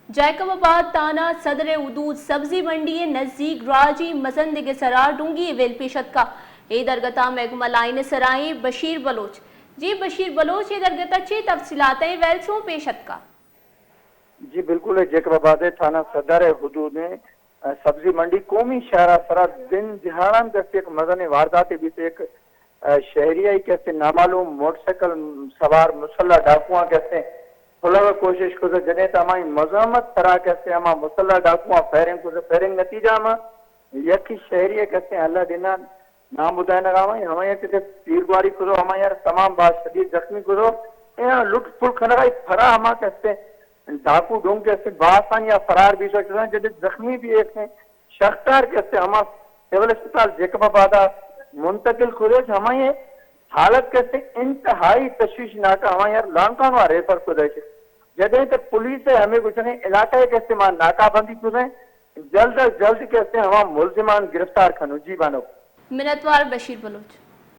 جیکب آباد تھانہ صدر حدود سبزی منڈی نزیک راجی مزندگ سرا ڈونگی ویل پیش اتکا۔ اے درگتا محکمہ لائن سرائیں بشیر بلوچ۔ جی بشیر بلوچ، اے درگتا چی تفصیلات ہیں؟ ویل چون پیش اتکا؟ جی بالکل، جیکب آباد تھانہ صدر حدود ہیں، سبزی منڈی قومی شاہراہ سرا دن دیہاڑان دست یک مزن واردات بیت۔ یک شہری ء کہ استیں نامعلوم موٹر سائیکل سوار مسلح ڈاکواں کہ استیں پلگ ء کوشش کتگ، جنیں تہ ہمائی مزاحمت سرا کہ استیں ہما مسلح ڈاکواں فائرنگ کتگ، فائرنگ نتیجہ ہما یکی شہری ء کہ استیں اللہ دینا نام بدائنگا ہمائی، ہمائی کہ تیرگواری کتگ، ہمائی یار تمام باز شدید زخمی کتگ۔ اے لٹ پل کنگا پرا ہما کہ استیں ڈاکو ڈونگ کہ استیں باسانی یا فرار بیتگ، جدید زخمی بھی ایک شخصار کہ استیں ہما سول اسپتال جیکب آباد ء منتقل کتگ، ہمائی حالت کہ استیں انتہائی تشویشناک ء، ہمائی یار لانکانو ء ریفر کتگ۔ جدیں تک پولیس ء ہمیں گوشگیں علاقہ ء کہ استیں ما ناکہ بندی کتگ، جلد از جلد کہ استیں ہما ملزمان گرفتار کنو۔ جی بانو۔ منتوار بشیر بلوچ۔